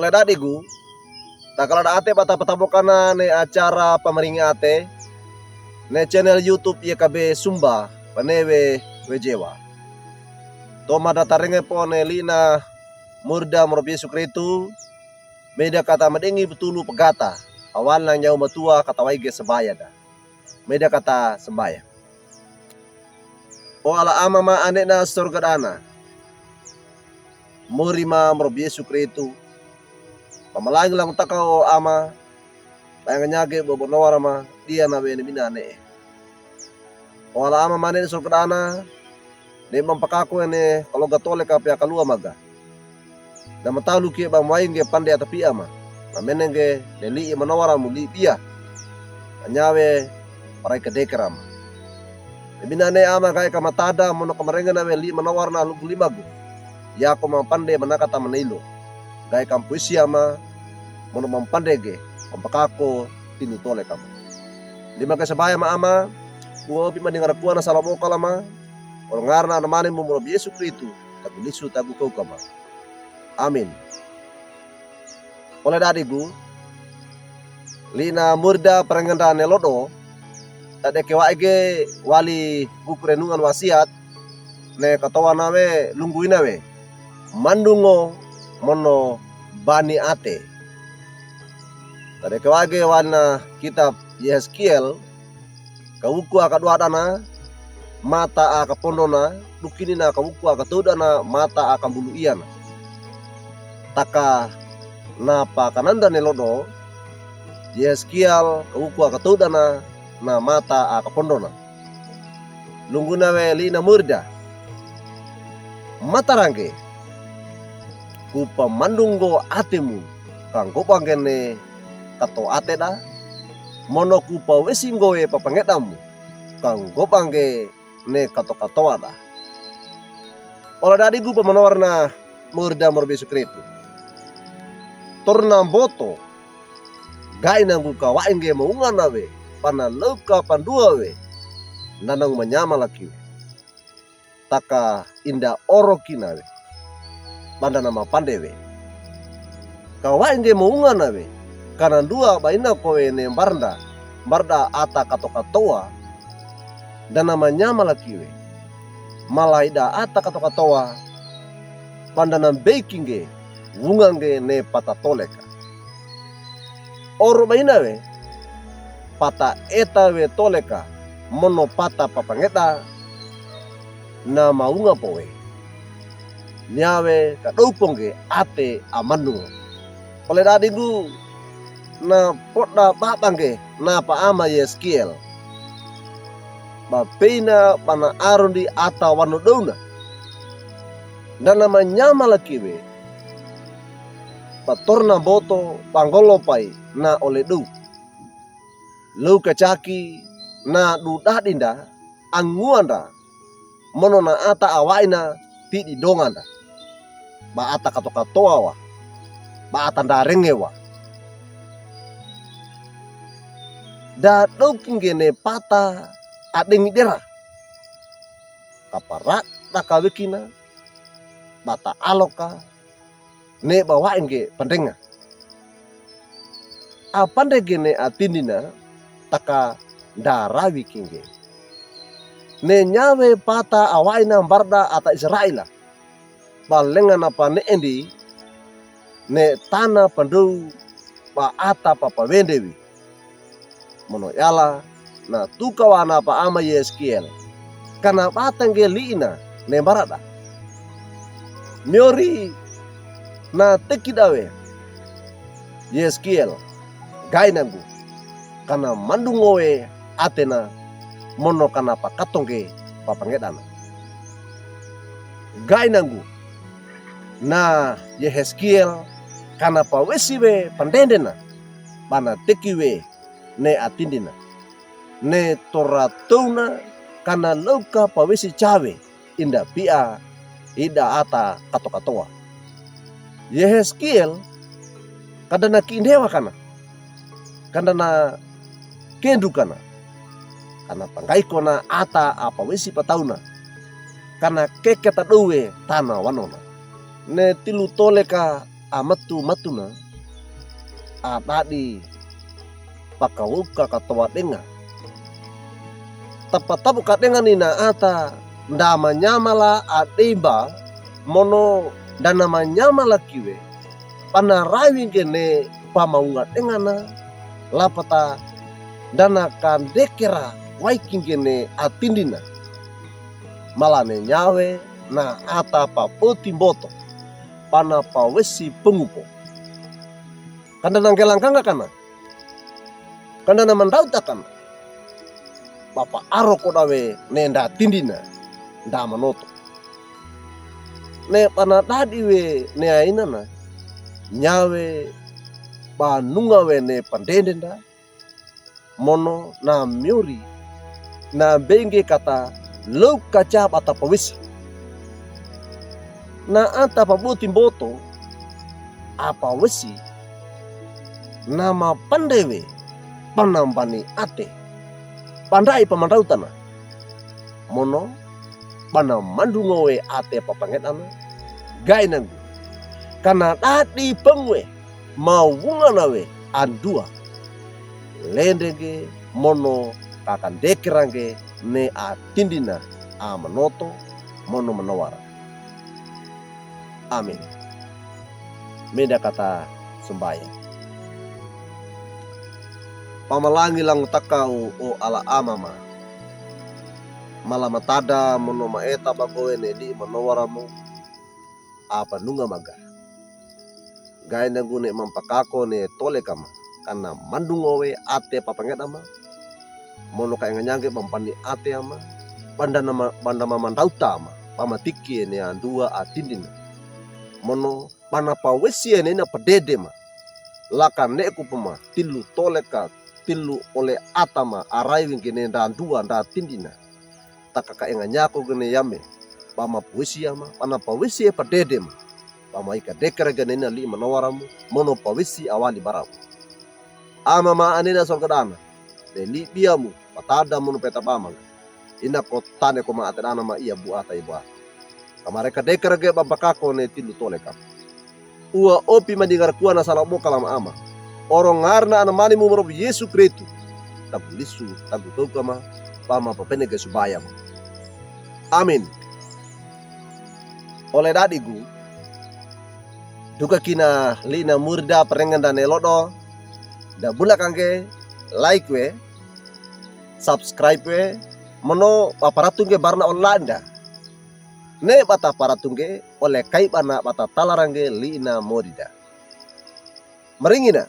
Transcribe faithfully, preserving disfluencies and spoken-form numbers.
Ole dadigu, takaloda ate ba tapatabokan ne acara pamaringi ate ne channel YouTube Y K B Sumba, pane we wejewa. Toman da tarenge po ne lina murda morob Yesu Kristu, meda kata madengi betulu pegata, awal na nyaw matua kata waige sebaya da. Meda kata sembaya. O ala Ama ma ane na sorga dana. Mori ma morob Yesu Kristu. Pamalangi lango taka o Ama. Payanganyage bobo nowar ma dia na we ne mina ane. O ala Ama ma ane na sorga dana. Ne mampakako ne kaloga tole ka pia kalua maga. Na mataluki ba mwainge pande atapia ma. Mamenenge ne lii manowara mu lii bia. Anyawe parai kedekera ma. Ne mina ane Ama gai ka matada mono kamarenge na we lii manowara na lugu limagu. Yako ma pande manakata maneilo. Gai ka mpuisia ma mono mampandege mampakako tilu tole ka ma. Lima ke sebaya ma Ama. Kuo pi maningara kua na salamo kalama. Oro ngarna na mane mo morob Yesu Kristu, tagu lisu tagu kau kama. Amin. Ole dadigu, lina murda parengenda ne lodo, tade ke waige wali buku renungan wasiat, ne katowa na we lunggu ina we. Mandungo mono bani ate. Tade ke waige wali na kitab Yeskiel, kawuku a kadua dana, mata a kapondona, dukini na kawuku a katow dana, mata a kambulu iana. Taka na pakananda ne lodo, Yeskiel kawuku a katow dana, na mata a kapondona. Lunggu na we lina murda. Matarange, kupamandungo ate mu, kanggobange ne kato ate da, mono kupawesingo we papangeda mu, kanggobange ne kato katowa da. Ole dadigu pamanowar na murda morob Yesu Kristu. Torna mboto, gai nanggu ka wainge maunga na we, pana lauka pandua we, ndanang manyama laki we. Taka inda oro kina we. Banda na mapande we. Ka wainge maunga na we. Kana ndua ba ina kowe ne mbarda. Mbarda ata kato katowa. Ndana manyama laki we. Mala ida ata kato katowa. Banda na mbeikinge. Wungange ne pata tole ka. Oro ba ina we. Pata eta we tole ka. Mono pata papangeda. Na maunga po we. Niawe ka douponge ate a mandungo. Ole dadigu na poda babange na pa ama Yeskiel. Ba peina bana arondi ata wano douna. Ndana manyama laki we. Ba torna mboto panggolo pai na ole dou. Lou kachaki na dudadinda anguanda. Mono na ata awaina pidi donganda. Ba ata kato katowa wa. Ba ata ndarenge wa. Da doukinge ne pata adengi dera. Kapara taka wekina. Ba ta aloka. Ne ba wainge pandenga. Apandege ne atindina taka ndarawi kinge. Ne nyawe pata awaina mbarda ata Israela. Ba lenga na pane endi ne tana pandou ba ata papawendewi. Mono yala na tukawa na pa ama Yeskiel. Kana batenge liina ne mbarada. Miori na tekida we. Yeskiel. Gai nanggu. Kana mandungo we atena mono kana pakatonge papangedana. Gai nanggu. Na Yeheskiel kana pawesi we pandendena. Bana teki we ne atindina. Ne toratouna kana louka pawesi chawe inda pia ida ata kato katowa. Yeheskiel kandana kindewa kana. Kandana kendu kana. Kana panggaiko na ata apawesi patauna. Kana keketa dowe tana wanona. Ne tilu tole ka amatu-matuna, adadi pakawowka katowadenga. Tapatabu kadenga ni naata nda manyamala adimba, mono nda na manyamala kiwe, panarawi ngene pamaungadengana, lapata nda na kandekera waiki ngene atindina. Malane nyawe naata pabotimboto, pana pawesi pongupo. Ka nda na nggelangkanga kana, ka nda na mandauta kana, papaaroko dawe ne nda tindina, nda manoto. Ne pana dadi we ne ainana, nyawe panunga we ne pandendenda, mono na miori, na bengge kata lou kaca bata pawesi. Naata pabotimboto, apawesi, na mapande we, pana mbani ate, pandai pamandautana. Mono, pana mandungo we ate papangedana, gainanggu. Kana dadi pongue, mawungana we andua. Lendege mono kakandekerange ne atindina amanoto mono manowara. Amin. Meda kata sambaya. Pamalangi lango takaw o ala amama. Mala matada mono maeta bakowe ne di manowara mo. Apanunga maga. Gainanggu ne mampakako ne tole kama, kana mandungo we ate papangedama. Mono kainganyangge pampani ate ama, banda nama, banda mamandauta ama, pamatiki ne andua atindina. Mono pana pawesi ne na padede ma. Laka neku pama, tilu tole ka, tilu ole atama, arai wingge ne nda andua, nda atindina. Taka kainganyako gene yame, pama pawesi ama, pana pawesi padede ma. Pama ika dekere gene na li manowara mo, mono pawesi awali bara mo. Amama ane na sorgadana, ne li biamu, patada mono peta pamang. Ina kotane koma atedana ma ia buata ibuata. Kamare ka dekere ge pampakako ne tilu tole kama. Ua opi madingar kuana sala boka lama ama. Oro ngarna ana manimu morob Yesu Kristu. Tagu lisu, tagu toka ma, pama papene ge subaya ma. Amin. Ole dadigu. Duka kina lina murda perengan dane lodo. Da bulak angge, like we, subscribe we, mono paparatunge barna online da. Ne bata paratunge, ole kai bana bata talarangge lina morida. Maringina,